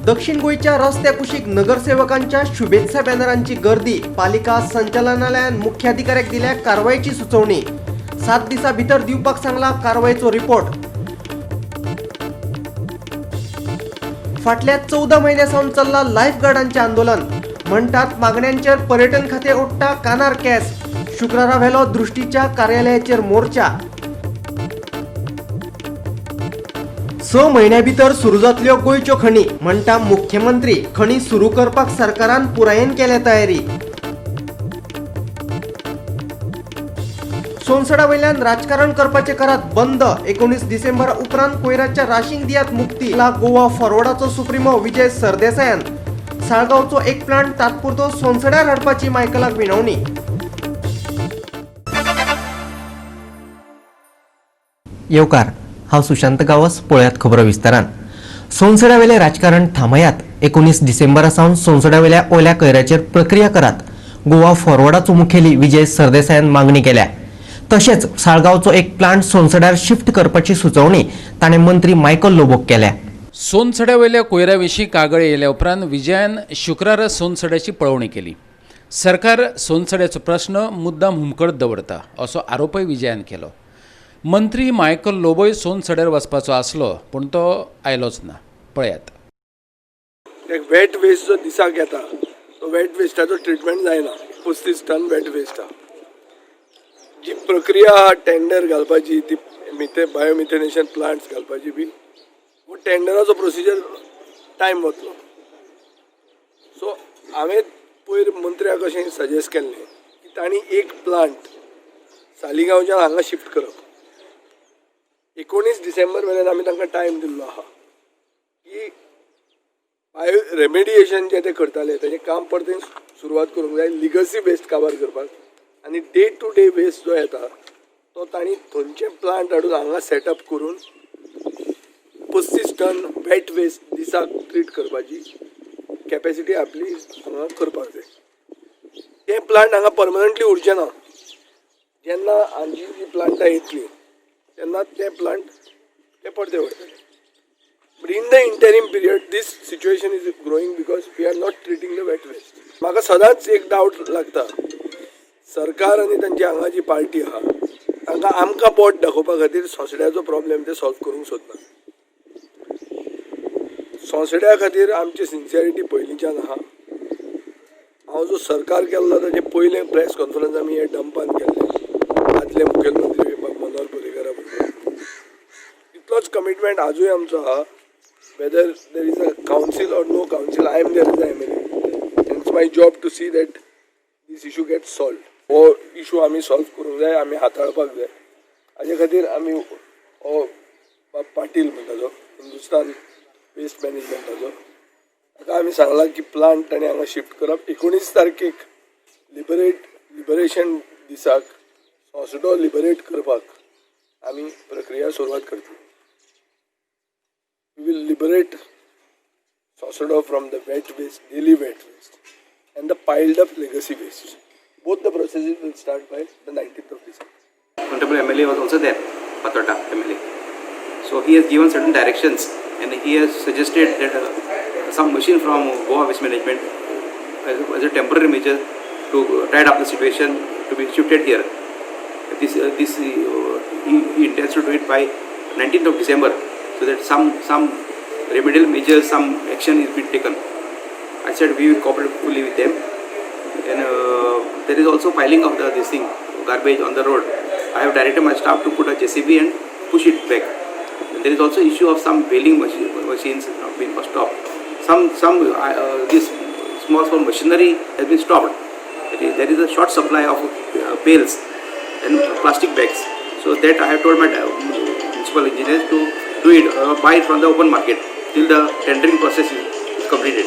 दक्षिण गोंयच्या रस्त्या कुशीक नगरसेवकांच्या शुभेत्सा बॅनरांची गर्दी. पालिका संचालनालयान मुख्याधिकाऱ्याक दिल्या कारवायची सुचोवणी. 7 दिसां भितर दिवपाक सांगला कारवायचो रिपोर्ट. फाटल्या 14 म्हयन्यां सावन चल्ला लायफ गार्डांचें आंदोलन. म्हणटात मागण्यांचेर पर्यटन खातें ओडटा कानार केस. शुक्रारा व्हेलो दृष्टीच्या कार्यालयाचेर मोर्चा. 6 म्हयन्या भितर सुरू जातल्यो गोंयच्यो खणी म्हणटा मुख्यमंत्री. खणी सुरू करपाक सरकारान पुरायेन केल्या तयारी. सोनसडा वयल्यान राजकारण करपाचें करात बंद. 19 डिसेंबर उपरांत कोयराच्या राशींक दियात मुक्ती. गोवा फॉरवर्डाचो सुप्रिमो विजय सरदेसायान साळगांवचो एक प्लांट तात्पुरतो सोनसड्यार हाडपाची मायकलाक विनवणी. येवकार, हांव सुशांत गांवस. पळयात खबरो विस्तारान. सोनसड्यावेलें राजकारण थांबयात. 19 डिसेंबरा सावन सोनसड्यावेल्या ओल्या कोयराचेर प्रक्रिया करात. गोवा फॉरवर्डाचो मुखेली विजय सरदेसायान मागणी केल्या. तशेंच साळगांवचो एक प्लांट सोनसड्यार शिफ्ट करपाची सुचोवणी ताणें मंत्री मायकल लोबोक केल्या. सोनसड्यावयल्या कोयरा विशीं कागळ येयल्या उपरांत विजयान शुक्रारा सोनसड्याची पळोवणी केली. सरकार सोनसड्याचो प्रस्न मुद्दाम हुमकळत दवरता असो आरोपय विजयान केलो. मंत्री मायकल लोबोय सोनसड्यार वचपाचो आसलो पूण तो आयलोच ना. पळयात. एक वेट वेस्ट जो दिसाक येता तो वेट वेस्टाचो ट्रिटमेंट जायना. 35 टन वेट वेस्ट आहा. जी प्रक्रिया आहा टेंडर घालपाची, ती बायोमिथेनेशन प्लांट्स घालपाची बी, पूण टेंडराचो प्रोसिजर टायम वतलो. सो हांवें पयर मंत्र्याक अशें सजेस्ट केल्लें की तांणी एक प्लांट सालिगांवच्यान हांगा शिफ्ट करप. 19 डिसेंबर मेरेन आमी तांकां टायम दिल्लो आहा की बायो रेमेडिएशन जें ते करताले तेजें काम परतें सुरवात करूंक जाय, लिगसी वेस्ट काबार करपाक, आनी डे टू डे वेस्ट जो येता तो तांणी थंयचे प्लांट हाडून हांगा सेटअप करून 35 टन वेट वेस्ट दिसाक ट्रीट करपाची कॅपेसिटी आपली हांगा करपाक जाय. तें प्लांट हांगा परमनंटली उरचें ना. जेन्ना हांची जी प्लांटां येतलीं तेन्ना तें प्लांट ते परते वयतले. But in the interim period this situation is growing because we are not treating the wet waste. म्हाका सदांच एक डावट लागता, सरकार आनी तांची हांगा जी पार्टी आहा तांकां आमकां बोट दाखोवपा खातीर सोंसड्याचो प्रॉब्लेम ते सॉल्व करूंक सोदना. सोंसड्या खातीर आमची सिन्सियरिटी पयलींच्यान आहा. हांव जो सरकार केल्लो ताजें पयलें प्रेस कॉन्फरन्स आमी हे डंपान केल्लें आदले मुखेलमंत्री मनोहर पर्रीकारा बरोबर. तितलोच कमिटमेंट आजूय आमचो आहा. Whether there is a council or no council, I am there as a MLA and it's my job to see that this issue gets solved. हो इशू आमी सॉल्व करूंक जाय, आमी हाताळपाक जाय. हाजे खातीर आमी हो पाटील म्हणटा तो हिंदुस्तान वेस्ट मॅनेजमेंटाचो, ताका आमी सांगलां की प्लांट ताणें हांगा शिफ्ट करप. 19 तारखेक लिबरेशन दिसाक सोंसडो लिबरेट करपाक आमी प्रक्रिया सुरवात करतली. We will liberate Sosado from the wet waste, daily wet waste, and the piled up legacy waste. Both the processes will start by the 19th of December. Honorable MLA was also there, Fatorda MLA. So he has given certain directions and he has suggested that some machine from Goa Waste Management as a temporary measure to tide up the situation to be shifted here. This he intends to do it by 19th of December, so that some remedial measures, some action is being taken. I said we will cooperate fully with them. And there is also piling of the this thing garbage on the road. I have directed my staff to put a JCB and push it back. And there is also issue of some baling machines not being stopped. Some this small small machinery has been stopped. There is a short supply of bales and plastic bags. So that I have told my municipal engineers to do it, buy it from the open market till the tendering process is completed.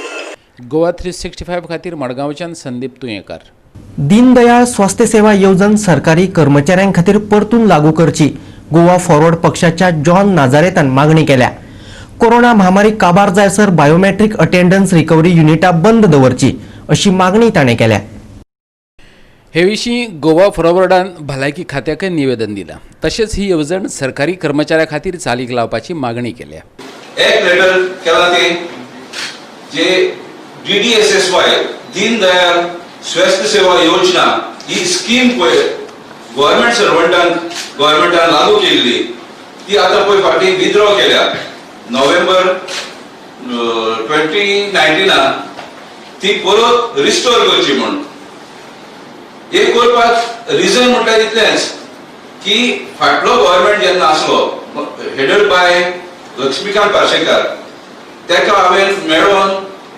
Goa 365 खातीर मडगांवच्यान संदीप तुयेंकार. दीनदयाळ स्वास्थ्य सेवा येवजण सरकारी कर्मचाऱ्यां खातीर परतून लागू करची, गोवा फॉरवर्ड पक्षाच्या जॉन नाजारेतान मागणी केल्या. कोरोना महामारी काबार जायसर बायोमेट्रीक अटेंडन्स रिकव्हरी युनिटां बंद दवरची अशी मागणी ताणें केल्या. हे विशीं गोवा फॉरवर्डान भलायकी खात्याकय निवेदन दिलां. तशेंच ही येवजण सरकारी कर्मचाऱ्यां खातीर चालीक लावपाची मागणी केल्या. एक लेटर केला ते जे DDSSY Deendayal Swasthya Seva Yojana ही स्कीम पळय गव्हर्मेंट सर्वंटान गव्हर्मेंटान लागू केल्ली ती आतां पळय फाटीं विथड्रॉ केल्या नोव्हेंबर 2019 ती परत रिस्टोर करची म्हूण. हे करपाक रिजन म्हटल्यार इतलेंच की फाटलो गव्हर्मेंट जेन्ना आसलो हेडड बाय लक्ष्मीकांत पार्सेकार तेका हांवें मेळोन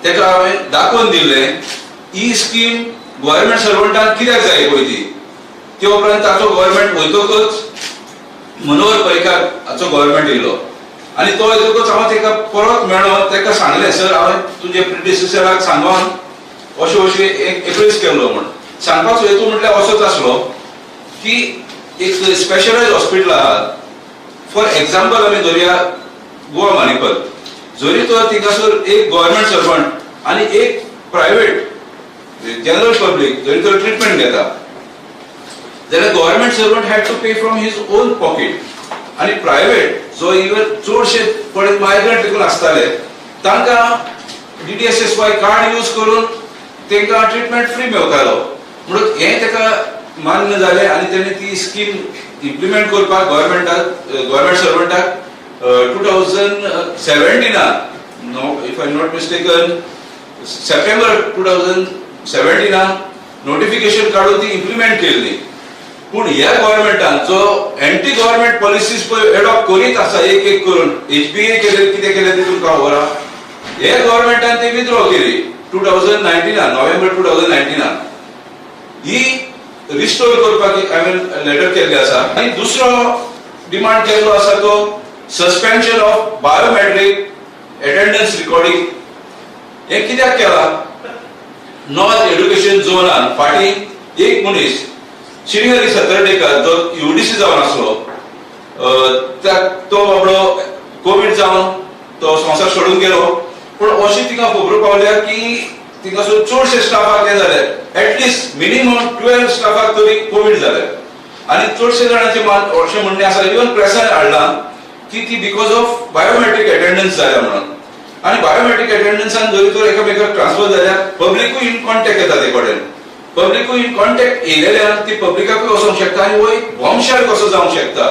तेका हांवें दाखोवन दिल्लें ही स्कीम गव्हर्मेंट सर्वंटान कित्याक जाय पळय ती. ते उपरांत ताचो गव्हर्मेंट वयतकच मनोहर पर्रीकार हाचो गव्हर्मेंट येयलो आनी तो येतकच हांव तेका परत मेळोन तेका सांगलें, सर हांवें तुजे प्रिडिसेसराक सांगोन अशें अशें एक एप्रेस केल्लो म्हूण. सांगपाचो हेतू म्हटल्यार असोच आसलो की एक स्पेशलायज हॉस्पिटल आहा, फॉर एक्झाम्पल आमी धरया गोवा मणिपाल, जरी तर थिंगासर एक गव्हर्मेंट सर्वंट आनी एक प्रायव्हेट जनरल पब्लीक जरी तर ट्रिटमेंट घेता जाल्यार government servant had to pay from his own pocket आनी प्रायव्हेट जो इवन चडशे पळय मायग्रंट देखून आसताले तांकां DDSSY card use करून तांकां ट्रिटमेंट फ्री मेवतालो. म्हणून हें ताका मान्य जालें आनी तेणें ती स्कीम इम्प्लिमेंट करपाक government सर्वंटाक 2017 no if I am not mistaken September 2017 notification काडून ती इम्प्लिमेंट केल्ली. पूण ह्या गव्हर्मेंटान जो एंटी गव्हर्मेंट पॉलिसीज पळय एडॉप्ट करीत आसा एक एक करून, HBA केले कितें केलें तें तुमकां खबर आहा, हे गव्हर्मेंटान ती विथड्रॉ केली 2019 नोव्हेंबर 2019 ही रिस्टोर करपाक हांवें लेटर केल्लें आसा. आनी दुसरो डिमांड केल्लो आसा तो suspension of biometric attendance recording. हें कित्याक केलां? नॉर्थ एड्युकेशन झोनान फाटीं एक मनीस श्रीहरी सतर्डेकर जो UDC जावन आसलो तो बाबडो कोवीड जावन तो संवसार सोडून गेलो. पूण अशी तिका खबर पावल्या की थिंगासर चडशे स्टाफाक हें जालें, एटलिस्ट मिनिमम 12 स्टाफाक तरी कोवीड जालें आनी चडशे जाणांचें अशें म्हणणें आसा, इवन प्रेसान हाडलां की ती because of biometric attendance जाल्या म्हणून. आनी बायोमेट्रीक अटेंडन्सान जरी तर एकामेकाक ट्रान्सफर जाल्यार पब्लिकूय इन कॉन्टेक्ट येता ते कडेन, पब्लिकूय इन कॉन्टेक्ट येयलेल्यान ती पब्लिकाकूय वचोंक शकता आनी हो एक बॉम्बशेल कसो जावंक शकता.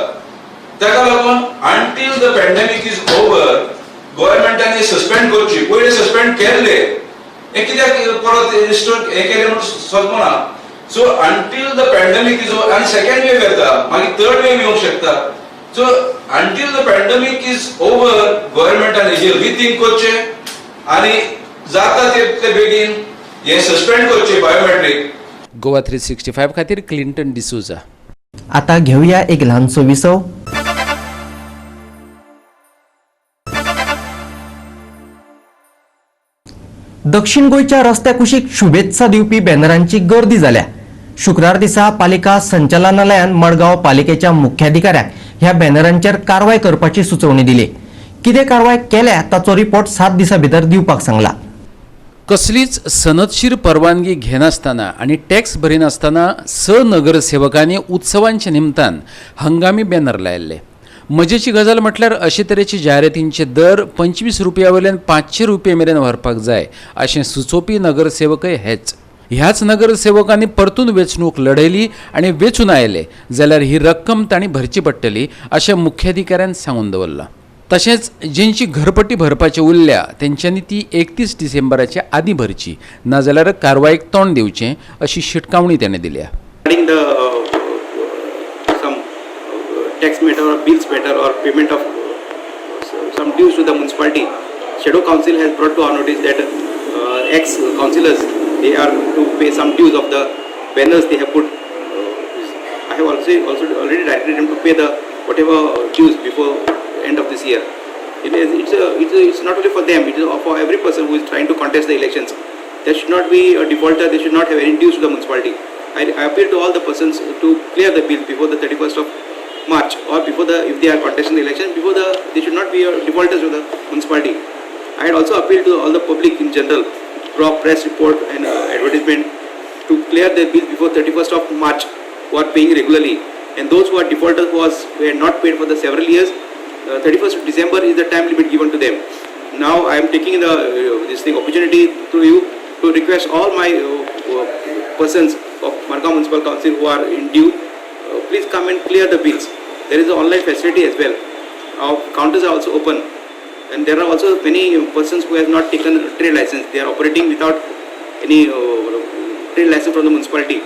ताका लागून until the pandemic is over गव्हर्मेंटान सस्पेंड करची. पयलीं सस्पेंड केल्ले हें कित्याक परत रिस्टोर हें केलें म्हणून समजना. So until the pandemic is over आनी सेकंड वेव येता, मागीर थर्ड वेव येवंक शकता. So until the pandemic is over गव्हर्मेंटान हेजेर रिथींक करचें आनी जाता तितले बेगीन हें सस्पेंड करचें बायोमेट्रीक. गोवा 365 खातीर क्लिंटन डिसोजा. आता घेऊया एक ल्हानसो विसव. दक्षिण गोंयच्या रस्त्या कुशीक शुभेत्सा दिवपी बॅनरांची गर्दी जाल्या. शुक्रार दिसा पालिका संचालनालयान मडगांव पालिकेच्या मुख्याधिकाऱ्याक ह्या बॅनरांचेर कारवाय करपाची सुचोवणी दिली. कितें कारवाय केल्या ताचो रिपोर्ट 7 दिसां भितर दिवपाक सांगला. कसलीच सनदशीर परवानगी घेनासतना आनी टॅक्स भरिनासतना 6 नगरसेवकांनी उत्सवांच्या निमतान हंगामी बॅनर लायिल्ले. मजेची गजाल म्हटल्यार अशे तरेचे जायरातींचे दर 25 रुपया वयल्यान 500 रुपये मेरेन व्हरपाक जाय अशें सुचोवपी नगरसेवकय हेच. ह्याच नगरसेवकांनी परतून वेंचणूक लढयली आनी वेंचून आयले जाल्यार ही रक्कम तांणी भरची पडटली अशें मुख्याधिकाऱ्यान सांगून दवरलां. तशेंच जेंची घरपट्टी भरपाची उरल्या तेंच्यांनी ती 31 डिसेंबराच्या आदीं भरची, नाजाल्यार कारवायेक तोंड दिवचें अशी शिटकावणी ताणें दिल्या. Tax matter or bills matter or payment of some dues to the municipality, Shadow Council has brought to our notice that ex-councillors, they are to pay some dues of the banners they have put. I have also already directed them to pay the whatever dues before end of this year. It's not only for them, it is for every person who is trying to contest the elections. There should not be a defaulter, they should not have any dues to the municipality. I appeal to all the persons to clear the bill before the 31st of March or before the, if they are contesting the election, before the, they should not be defaulters to the municipality. I had also appealed to all the public in general, through press report and advertisement, to clear their bills before 31st of March who are paying regularly, and those who are defaulters who had not paid for the several years, 31st of December is the time limit given to them. Now I am taking the this thing opportunity through you to request all my persons of Margao Municipal Council who are in due, please come and clear the bills. There is an online facility as well. Our counters are also open, and there are also many persons who have not taken trade license. They are operating without any trade license from the municipality.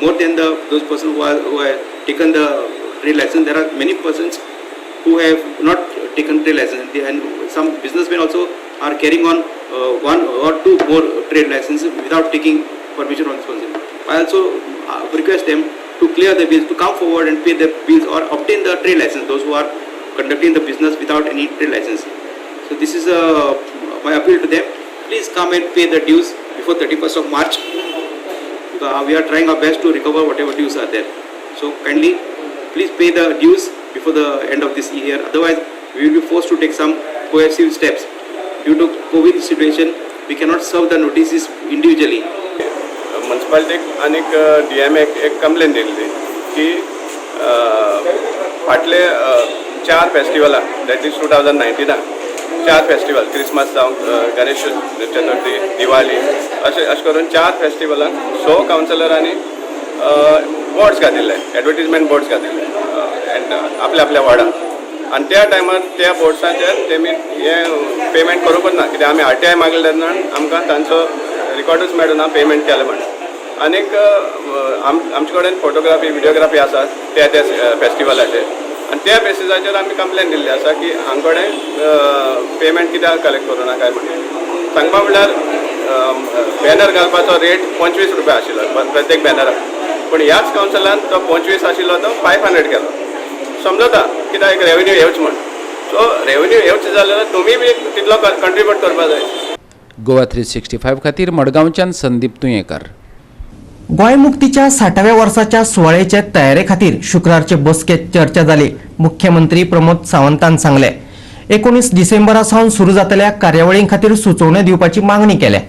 More than those persons who have taken the trade license, there are many persons who have not taken trade license, and some businessmen also are carrying on one or two more trade licenses without taking permission from the council. I also request them to clear the bills, to come forward and pay the bills or obtain the trade license, those who are conducting the business without any trade license. So this is my appeal to them. Please come and pay the dues before 31st of March. Because we are trying our best to recover whatever dues are there. So kindly, please pay the dues before the end of this year. Otherwise, we will be forced to take some coercive steps. Due to COVID situation, we cannot serve the notices individually. मुन्सिपालिटीक आनीक D M एक एक complain दिल्ली की फाटले चार फेस्टिवलां, that is 2019, चार festival, Christmas जावं, गणेश चतुर्थी, दिवाळी, अशें अशें करून चार फेस्टिवलांक स कावन्सिलरांनी बोर्ड्स घातिल्ले, एडवर्टीजमेंट बोर्ड्स घातिल्ले एंड आपल्या आपल्या वार्डान. आनी त्या टायमार त्या बोर्ड्साचेर तेमी हें पेमेंट करूंकच ना, कित्याक आमी आरटीआय मागले तेन्ना आमकां तांचो रिकॉर्डूच मेळना पेमेंट केलें म्हण. आनीक आमचे कडेन फोटोग्राफी, विडियोग्राफी आसा त्या त्या फेस्टिवलाचेर आनी त्या बेसिसाचेर आमी कंप्लेन दिल्ली आसा की हांग कडेन पेमेंट कित्याक कलेक्ट करूं ना काय म्हणून. सांगपा म्हणल्यार बॅनर घालपाचो रेट 25 रुपया आशिल्लो प्रत्येक बॅनराक, पूण ह्याच कावन्सिलान तो 25 आशिल्लो तो 500 केलो. समजता कित्याक, एक रेवेन्यू येवच म्हण. सो रेवेन्यू येवचे जाल्यार तुमी बी तितलो कंट्रिब्यूट करपा जाय. गोवा 365 खातीर मडगांवच्यान संदीप तुयेंकार. गोंय मुक्तीच्या 60व्या वर्साच्या सुवाळ्याचे तयारे खातीर शुक्रारचे बसकेत चर्चा जाली. मुख्यमंत्री प्रमोद सावंतान सांगले, 19 डिसेंबरा सावन सुरू जातल्या कार्यावळीं खातीर सुचोवण्यो दिवपाची मागणी केल्या.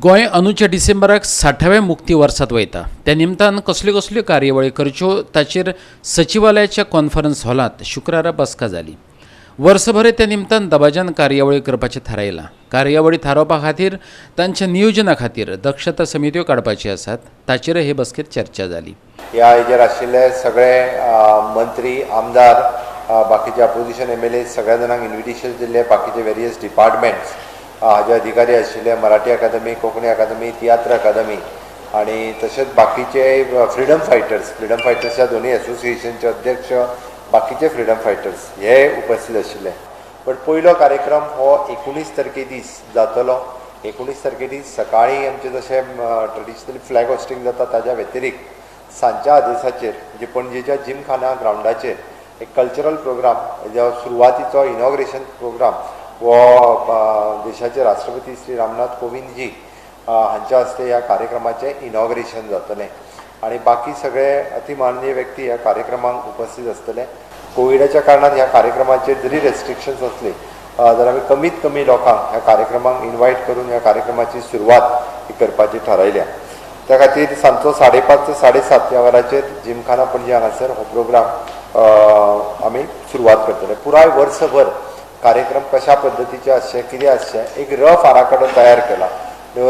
गोंय अंदूच्या डिसेंबराक 60व्या मुक्ती वर्सात वयता. त्या निमतान कसल्यो कसल्यो कार्यावळी करच्यो ताचेर सचिवालयाच्या कॉन्फरन्स हॉलांत शुक्रारा बसका जाली. वर्सभर त्या निमतान दबाज्यान कार्यावळी करपाचें थारायलां. कार्यावळी थारावपा खातीर, तांच्या नियोजना खातीर दक्षता समित्यो काडपाच्यो आसात. ताचेरय हे बसकेंत चर्चा जाली. ह्या हेजेर आशिल्ले सगळे मंत्री, आमदार, बाकीचे अपोजिशन एमएलए, सगळ्या जाणांक इन्विटेशन दिल्ले. बाकीचे वेरियस डिपार्टमेंट्स हाजे अधिकारी आशिल्ले, मराठी अकादमी, कोंकणी अकादमी, तियात्र अकादमी आणि तशेंच बाकीचे फ्रिडम फायटर्स, फ्रिडम फायटर्सच्या दोन्ही एसोसिएशनचे अध्यक्ष, बाकीचे फ्रिडम फायटर्स हे उपस्थित आशिल्ले. बट पयलो कार्यक्रम हो 19 तारखे दीस जातलो. 19 तारखे दीस सकाळी आमचें जशें ट्रेडिशनल फ्लॅग होस्टिंग जाता, ताज्या व्यतिरिक्त सांजच्या आदेसाचेर, म्हणजे पणजेच्या जिमखाना ग्रावंडाचेर एक कल्चरल प्रोग्राम, जो सुरवातीचो इनॉग्रेशन प्रोग्राम हो देशाचे राष्ट्रपती श्री रामनाथ कोविंदजी हांच्या हस्ते ह्या कार्यक्रमाचें इनॉग्रेशन जातलें आनी बाकी सगळे अतिमाननीय व्यक्ती ह्या कार्यक्रमाक उपस्थित आसतले. कोविडाच्या कारणान ह्या कार्यक्रमाचेर जरी रेस्ट्रिक्शन्स आसली जाल्यार आमी कमीत कमी लोकांक ह्या कार्यक्रमाक इनवायट करून ह्या कार्यक्रमाची सुरवात ही करपाची थारायल्या. त्या खातीर सांजचो 5:30 ते 7:30 ह्या वराचेर जिमखाना पणजे हांगासर हो प्रोग्राम आमी सुरवात करतले. पुराय वर्सभर कार्यक्रम कशा पद्दतीचे आसचे, कितें आसचें, एक रफ आराखडो तयार केला.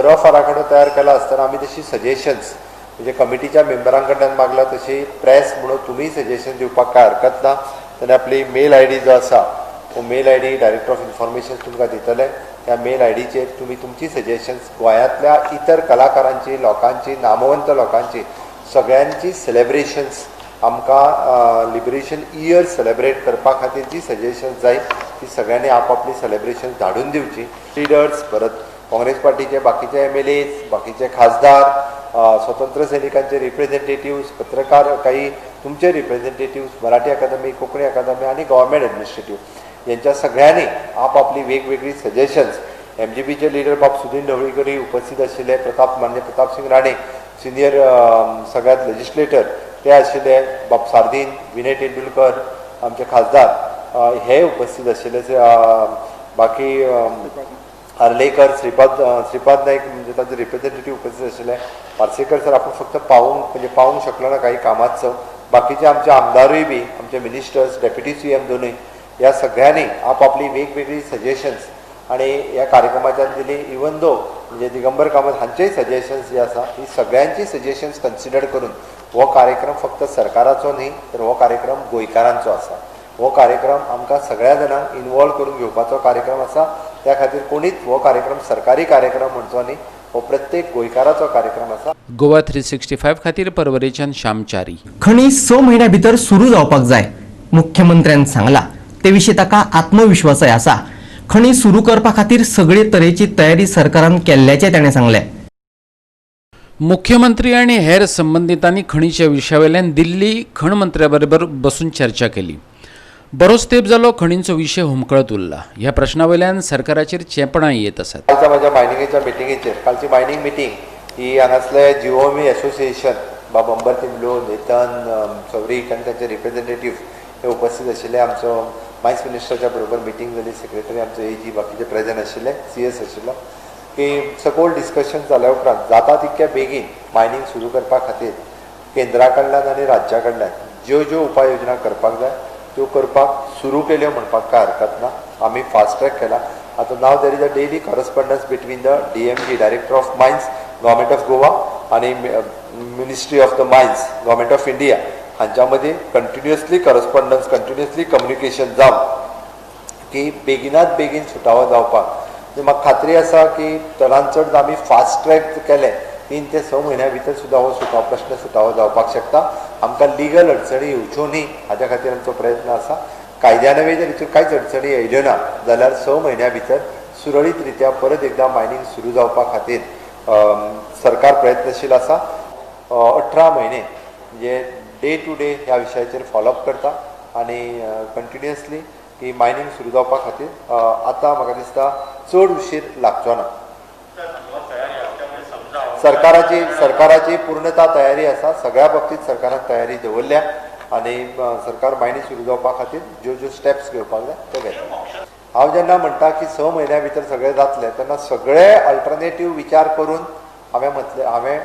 रफ आराखडो तयार केला आसतना आमी तशी सजेशन्स म्हणजे कमिटीच्या मेंबरां कडल्यान मागला. तशी प्रेस म्हणून तुमी सजेशन दिवपाक कांय हरकत ना. ताणें आपली मेल I D जो आसा तो mail ID director of information तुमकां दितले. त्या मेल I डीचेर तुमी तुमची सजेशन्स, गोंयांतल्या इतर कलाकारांची, लोकांची, नामवंत लोकांची, सगळ्यांची सेलेब्रेशन्स, आमकां लिबरेशन इयर सेलेब्रेट करपा खातीर जी सजेशन्स जाय ती सगळ्यांनी आपापली सेलेब्रेशन धाडून दिवची. लिडर्स, परत काँग्रेस पार्टीचे बाकीचे एमएलएज, बाकीचे खासदार, स्वतंत्र सैनिकांचे रिप्रेझेंटेटिव्स, पत्रकार, काही तुमचे रिप्रेझेंटेटिव्स, मराठी अकादमी, कोंकणी अकादमी आणि गव्हर्मेंट ॲडमिनिस्ट्रेटिव्ह यांच्या सगळ्यांनी आपापली वेगवेगळी सजेशन्स. एमजीबीचे लिडर बाब सुदीन ढवळीकर उपस्थित आशिल्ले, प्रताप मान्य प्रतापसिंग राणे सिनियर सगळ्यात लेजिस्लेटर ते आशिल्ले, बाब सार्दीन, विनय तेंडुलकर आमचे खासदार हे उपस्थित आशिल्ले. बाकी आर्लेकर, श्रीपाद श्रीपाद नाईक म्हणजे तांचे रिप्रेझेंटेटिव्ह उपस्थित आशिल्ले. पार्सेकर सर आपण फक्त पावूंक, म्हणजे पावूंक शकलो ना काही कामाचो. बाकीचे आमचे आमदारूय बी, आमचे मिनिस्टर्स, डेप्युटी सीएम दोनूय, ह्या सगळ्यांनी आपापली वेगवेगळी सजेशन्स आनी ह्या कार्यक्रमाच्यान दिली. इवन दो म्हणजे दिगंबर कामत हांचेय सजेशन्स जे आसा ही सगळ्यांची सजेशन्स कन्सिडर करून हो कार्यक्रम फक्त सरकाराचो न्ही तर हो कार्यक्रम गोंयकारांचो आसा. हो कार्यक्रम आमकां सगळ्या जाणांक इनवॉल्व करून घेवपाचो कार्यक्रम आसा. त्या खातीर कोणीच हो कार्यक्रम सरकारी कार्यक्रम म्हणचो न्ही, हो प्रत्येक गोंयकाराचो कार्यक्रम आसा. गोवा 365 खातीर परवरेच्यान श्यामचारी. खणी 6 म्हयन्या भितर सुरू जावपाक जाय मुख्यमंत्र्यान सांगला. ते विशीं ताका आत्मविश्वासय आसा. खणी सुरू करपा खातीर सगळे तरेची तयारी सरकारान केल्ल्याचें ताणें सांगलें. मुख्यमंत्री आनी हेर संबंदितांनी खणीच्या विशयावेल्यान दिल्ली खण मंत्र्या बरोबर बसून चर्चा केली. बरोच तेंप जालो खणींचो विशय हुमकळत उरला. ह्या प्रश्नावेल्यान सरकाराचेर चेपणां येत आसात. कालच्या म्हाज्या मायनिंगेच्या मिटिंगेचेर, कालची मायनिंग मिटींग ही हांगासले जीओएमई एसोसिएशन बाब अंबर तिंबलो, नेतन सौरीक आनी तांचे रिप्रेझेंटेटिव्ह हे उपस्थित आशिल्ले. आमचो मायन्स मिनिस्टराच्या बरोबर मिटींग जाली, सेक्रेटरी आमचो एजी बाकीचे प्रेझेंट आशिल्ले, सीएस आशिल्लो. की सकोल डिस्कशन जाल्या उपरांत जाता तितक्या बेगीन मायनिंग सुरू करपा खातीर केंद्रा कडल्यान आनी राज्या कडल्यान ज्यो ज्यो उपाय योजना करपाक जाय त्यो करपाक सुरू केल्यो म्हणपाक कांय हरकत ना. आमी फास्ट ट्रॅक केला. आतां now there is a daily correspondence between the DMG director of mines government of Goa आनी ministry of the mines government of India हांच्या मदीं कंटिन्युअसली करस्पॉन्डन्स, कंटिन्युअसली कम्युनिकेशन जावन की बेगिनात बेगीन सुटावो जावपाक. म्हाका खात्री आसा की चडान चड आमी फास्ट ट्रॅक केले 3 ते 6 म्हयन्या भितर सुद्दां हो सुटावो प्रश्न सुटावो जावपाक शकता. आमकां लिगल अडचणी येवच्यो न्ही हाज्या खातीर आमचो प्रयत्न आसा. कायद्या नवे जर हितून कांयच अडचणी येयल्यो ना जाल्यार 6 म्हयन्या भितर सुरळीत रित्या परत एकदां मायनींग सुरू जावपा खातीर सरकार प्रयत्नशील आसा. 18 म्हयने म्हणजे डे टू डे ह्या विशयाचेर फॉलोअप करता आनी कंटिन्युअसली ही मायनींग सुरू जावपा खातीर आतां म्हाका दिसता चड उशीर लागचो ना. सरकाराची पूर्णता तयारी आसा. सगळ्या बाबतीत सरकारान तयारी दवरल्या आनी सरकार मायनींग सुरू जावपा खातीर ज्यो ज्यो स्टेप्स घेवपाक जाय त्यो घेता. हांव जेन्ना म्हणटा की 6 म्हयन्या भितर सगळें जातलें तेन्ना सगळे अल्टरनेटीव विचार करून हांवें म्हटलें, हांवें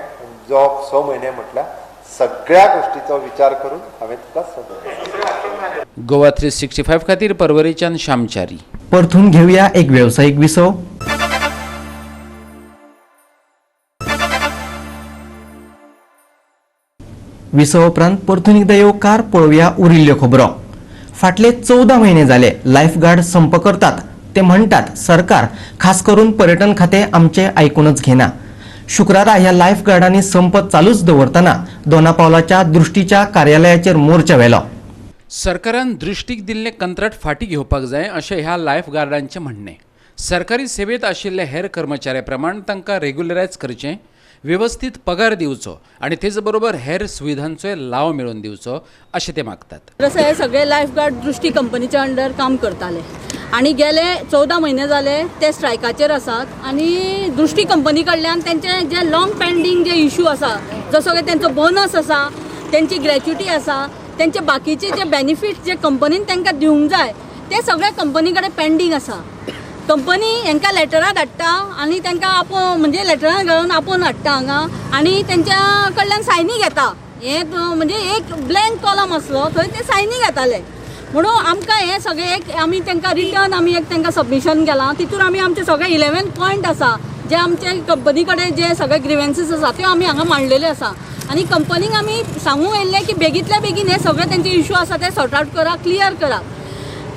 जो 6 म्हयने म्हटल्यार सगळ्या गोष्टीचो विचार करून हांवें तुका सगळें. गोवा 365 खातीर परवरेच्यान श्यामचारी. परतून घेवया एक वेवसायीक विसव. विसव उपरांत परतून एकदां येवकार पळोवया उरिल्ल्यो खबरो. फाटले 14 म्हयने जाले लायफगार्ड संप करतात. ते म्हणटात सरकार खास करून पर्यटन खातें आमचें आयकूनच घेना. शुक्रारा ह्या लायफगार्डांनी संप चालूच दवरतना दोनापावलाच्या दृष्टीच्या कार्यालयाचेर मोर्चा व्हेलो. सरकारान दृष्टीक दिल्लें कंत्राट फाटीं घेवपाक जाय अशें ह्या लायफगार्डांचें म्हणणें. सरकारी सेवेंत आशिल्ले हेर कर्मचाऱ्या प्रमाण तांकां रेग्युलरायज करचें, वेवस्थीत पगार दिवचो आनी तेच बरोबर हेर सुविधांचोय लाव मेळोवन दिवचो अशें ते मागतात. जसं हे सगळे लायफगार्ड दृष्टी कंपनीच्या अंडर काम करताले आनी गेले 14 म्हयने जाले ते स्ट्रायकाचेर आसात आनी दृष्टी कंपनी कडल्यान तेंचे जे लॉंग पेंडींग जे इशू आसा, जसो की तेंचो बोनस आसा, तेंची ग्रॅच्युटी आसा, तेंचे बाकीचे जे बेनिफिट्स जे कंपनीन तांकां दिवंक जाय ते सगळे कंपनी कडेन पेंडींग आसा. कंपनी हांकां लेटरां धाडटा आनी तांकां आपोवन म्हणजे लेटरां घालून आपोवन हाडटा हांगा आनी तेंच्या कडल्यान सायनी घेता. हें म्हणजे एक ब्लँक कॉलम आसलो थंय ते सायनी घेताले. म्हणून आमकां हें सगळें एक आमी तांकां रिटर्न आमी एक तांकां सबमिशन केलां. तितून आमी आमचे सगळे 11 पॉयंट आसा जे आमचे कंपनी कडेन जे सगळे ग्रिवेन्सीस आसा त्यो आमी हांगा मांडलेले आसा आनी कंपनीक आमी सांगूंक येयल्लें की बेगींतल्या बेगीन हे सगळे तेंचे इशू आसा ते सॉर्ट आवट करा, क्लियर करा.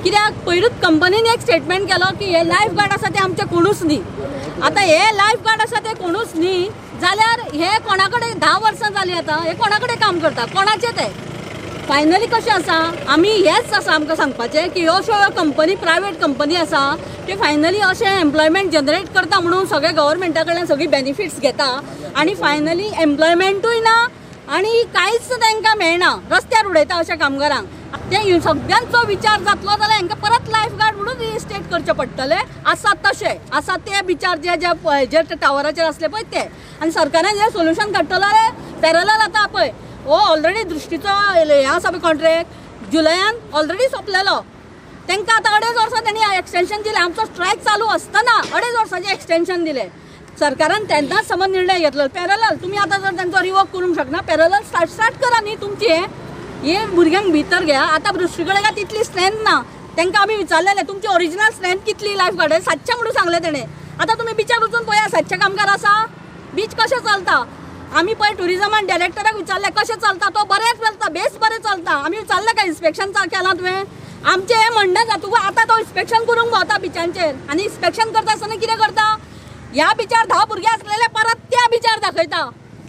कित्याक पयरूच कंपनीन एक स्टेटमेंट केलो की हे लायफ गार्ड आसा ते आमचे कोणूच न्ही. आतां हे लायफ गार्ड आसा ते कोणूच न्ही जाल्यार हे कोणा कडेन 10 वर्सां जालीं आतां हे कोणा कडेन काम करता, कोणाचे ते फायनली कशें आसा. आमी हेच आसा आमकां सांगपाचें की ह्यो अश्यो कंपनी प्रायवेट कंपनी आसा त्यो फायनली अशें एम्प्लॉयमेंट जनरेट करता म्हणून सगळे गव्हर्मेंटा कडल्यान सगळी बेनिफिट्स घेता आनी फायनली एम्प्लॉयमेंटूय ना आनी कांयच तांकां मेळना, रस्त्यार उडयता अशा कामगारांक. ते सगळ्यांचो विचार जातलो जाल्यार हांकां परत लायफ गार्ड म्हणून रिइन्स्टेट करचें पडटलें. आसा तशें आसा ते विचार जे जे जे टावराचेर आसले पळय ते आनी सरकारान हें सोल्युशन काडटलो जाल्यार पॅरलल आतां पळय हो ऑलरेडी दृश्टीचो हें आसा पळय कॉन्ट्रॅक्ट जुलयान ऑलरेडी सोंपलेलो. तांकां आतां 2.5 वर्सां तेणी एक्सटेंशन दिलें. आमचो स्ट्रायक चालू आसतना 2.5 वर्सांचें एक्सटेंशन दिलें. सरकारान तेन्नाच समज निर्णय घेतलो. पॅरलल तुमी आतां जर तेंचो रिवोक करूंक शकना पॅरलल स्टार्ट करा न्ही तुमची. हें हे भुरग्यांक भितर घ्या. आतां दृश्टी कडेन काय तितली स्ट्रेंथ ना. तांकां आमी विचारलेलें तुमची ओरिजिनल स्ट्रेंथ कितली लायफ गार्ड 700 म्हणून सांगलें तेणें. आतां तुमी बिचार वचून पळया 700 कामगार आसा, बीच कशें चलता. आमी पळय ट्युरिजमान डायरेक्टराक विचारलें कशें चलता, तो बरेंच चलता, बेस बरें चलता. आमी विचारलें काय इन्स्पेक्शन केलां तुवें? आमचें हें म्हणणें ना, तुका आतां तो इन्स्पेक्शन करूंक भोंवता बिचांचेर आनी इन्स्पेक्शन करता आसतना कितें करता, ह्या बिचार 10 भुरगे आसलेले परत त्या बिचार दाखयता,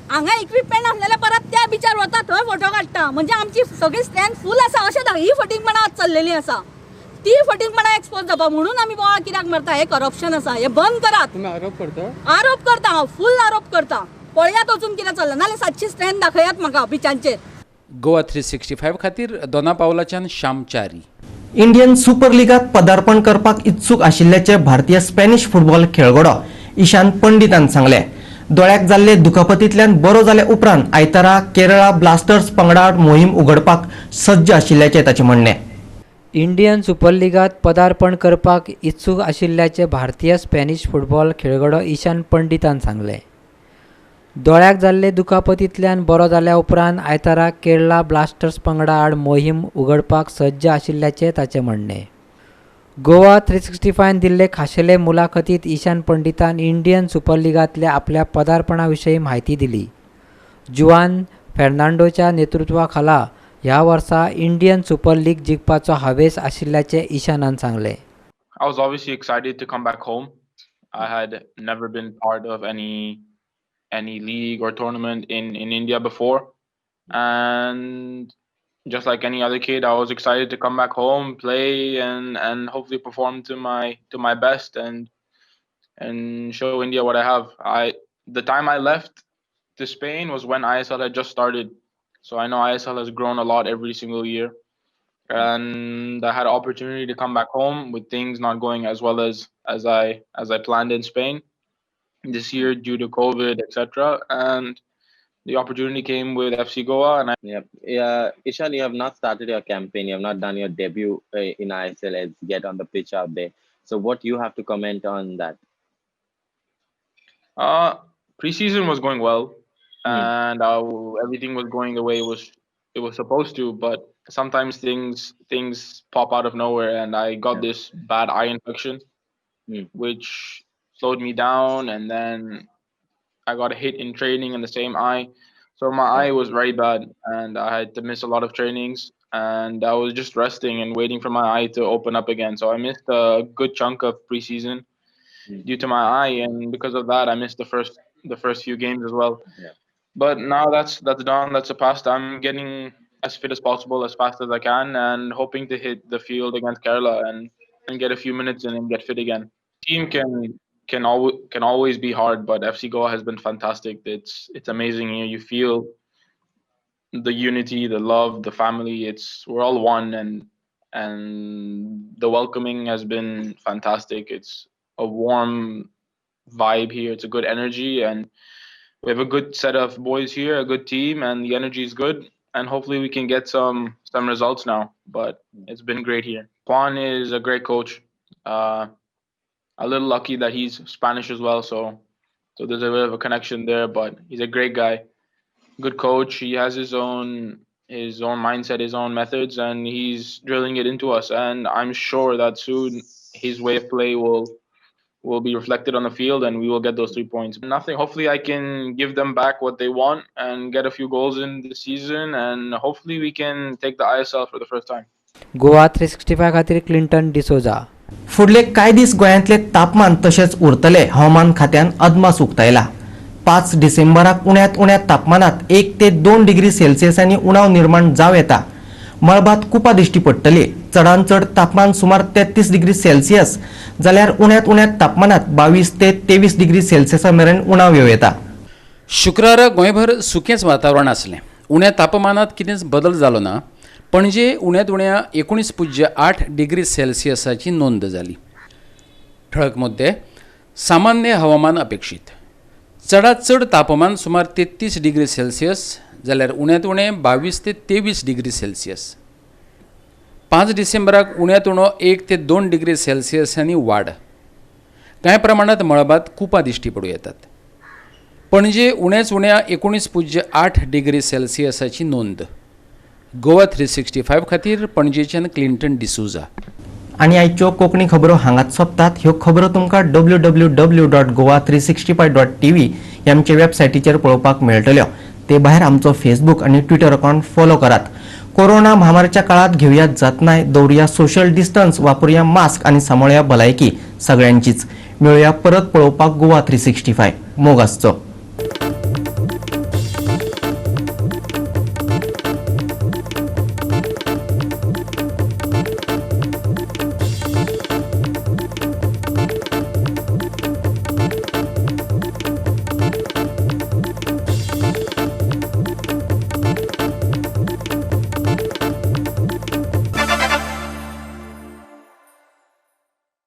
हांगा इक्विपमेंट आसलेले परत त्या बिचार वता थंय फोटो काडटा. म्हणजे आमची सगळी स्ट्रेंथ फूल आसा अशें ही फटींगपणां आज चल्लेली आसा, ती फटींगपणां एक्सपोज जावपा म्हणून आमी बोवाळ कित्याक मारता. हे करप्शन आसा, हे बंद करात. आरोप करता? आरोप करता हांव, फूल आरोप करता. पळयात वचून कितें चल्लां, नाल्यार 700 स्ट्रेंथ दाखयात म्हाका बिचांचेर. गोवा 365 खातीर दोना पावलाच्यान श्यामचारी. इंडियन सुपर लिगात पदार्पण करपाक इत्सूक आशिल्ल्याचे भारतीय स्पॅनिश फुटबॉल खेळगडो ईशान पंडितान सांगलें. दोळ्याक जाल्ले दुखापतींतल्यान बरो जाले उपरांत आयतारा केरळा ब्लास्टर्स पंगडाआड मोहीम उगडपाक सज्ज आशिल्ल्याचें ताचें म्हणणें. इंडियन सुपर लिगात पदार्पण करपाक इत्सूक आशिल्ल्याचे भारतीय स्पॅनिश फुटबॉल खेळगडो ईशान पंडितान सांगलें. दोळ्याक जाल्ले दुखापतींतल्यान बरो जाल्या उपरांत आयतारा केरळा ब्लास्टर्स पंगडा आड मोहीम उगडपाक सज्ज आशिल्ल्याचें ताचें म्हणणें. गोवा 365 दिल्ले खाशेले मुलाखतींत ईशान पंडितान इंडियन सुपर लिगांतल्या आपल्या पदार्पणा विशीं म्हायती दिली. जुआन फेर्नांडोच्या नेतृत्वा खाला ह्या वर्सा इंडियन सुपर लीग जिखपाचो हावेस आशिल्ल्याचें ईशानान सांगलें. I was obviously excited to come back home. I had never been part of any league or tournament in India before, and just like any other kid, I was excited to come back home, play, and hopefully perform to my best and show India what I have. The time I left to Spain was when ISL had just started, so I know ISL has grown a lot every single year, and I had an opportunity to come back home with things not going as well as I planned in Spain this year due to COVID, etc. And the opportunity came with FC Goa. And Yeah, Ishan, you have not started your campaign. You have not done your debut in ISL as yet on the pitch out there. So what you have to comment on that? Preseason was going well, and everything was going the way it was supposed to. But sometimes things pop out of nowhere, and I got this bad eye infection, which slowed me down, and then I got a hit in training in the same eye, so my eye was very bad, and I had to miss a lot of trainings, and I was just resting and waiting for my eye to open up again. So I missed a good chunk of preseason due to my eye, and because of that I missed the first few games as well. But now that's done, that's a past. I'm getting as fit as possible, as fast as I can, and hoping to hit the field against Kerala and get a few minutes in and get fit again. Team can always be hard, but FC Goa has been fantastic. It's amazing here. You feel the unity, the love, the family. We're all one, and the welcoming has been fantastic. It's a warm vibe here. It's a good energy, and we have a good set of boys here, a good team, and the energy is good. And hopefully we can get some results now. But it's been great here. Juan is a great coach. A little lucky that he's Spanish as well, so there's a bit of a connection there. But he's a great guy, good coach. He has his own mindset, his own methods, and he's drilling it into us. And I'm sure that soon his way of play will be reflected on the field, and we will get those 3 points. Nothing. Hopefully, I can give them back what they want and get a few goals in the season, and hopefully we can take the ISL for the first time. Goa 365 खातीर Clinton D'Souza. फुडले कांय दीस गोंयांतले तापमान तशेंच उरतले हवामान खात्यान अदमास उक्तायला. 5 डिसेंबराक उण्यांत उण्या तापमानात 1 ते 2 डिग्री सेल्सियसांनी उणाव निर्माण जावं येता. मळबांत कुपां दिश्टी पडटली. चडांत चड तापमान सुमार 33 डिग्री सेल्सियस जाल्यार उण्यांत उण्या तापमानात 22 ते 23 डिग्री सेल्सियसा मेरेन उणाव येवं येता. शुक्रारा गोंयभर सुकेंच वातावरण आसलें. उण्या तापमानात कितेंच बदल जालो ना. पणजे उण्यांत उण्या 19.8 डिग्री सेल्सियसाची नोंद जाली. ठळक मुद्दे. सामान्य हवामान अपेक्षीत. चडांत चड तापमान सुमार 33 डिग्री सेल्सियस जाल्यार उण्यांत उणें 22 ते 23 डिग्री सेल्सियस. 5 डिसेंबराक उण्यांत उणो 1 ते 2 डिग्री सेल्सियसांनी वाड. कांय प्रमाणांत मळबांत कुपां दिश्टी पडूं येतात. पणजे उण्याच उण्या 19.8 डिग्री सेल्सियसाची नोंद. गोवा 365 खातीर पणजेच्यान क्लिंटन डिसोजा. आनी आयच्यो कोंकणी खबरो हांगाच सोंपतात. ह्यो खबरो तुमकां www.goa365.tv ह्या आमच्या वेबसायटीचेर पळोवपाक मेळटल्यो. ते भायर आमचो फेसबूक आनी ट्विटर अकाउंट फॉलो करात. कोरोना म्हामारीच्या काळात घेवया जतनाय, दवरुया सोशल डिस्टन्स, वापरुया मास्क आनी सांबाळुया भलायकी सगळ्यांचीच. मेळुया परत पळोवपाक गोवा 365. मोग आसचो.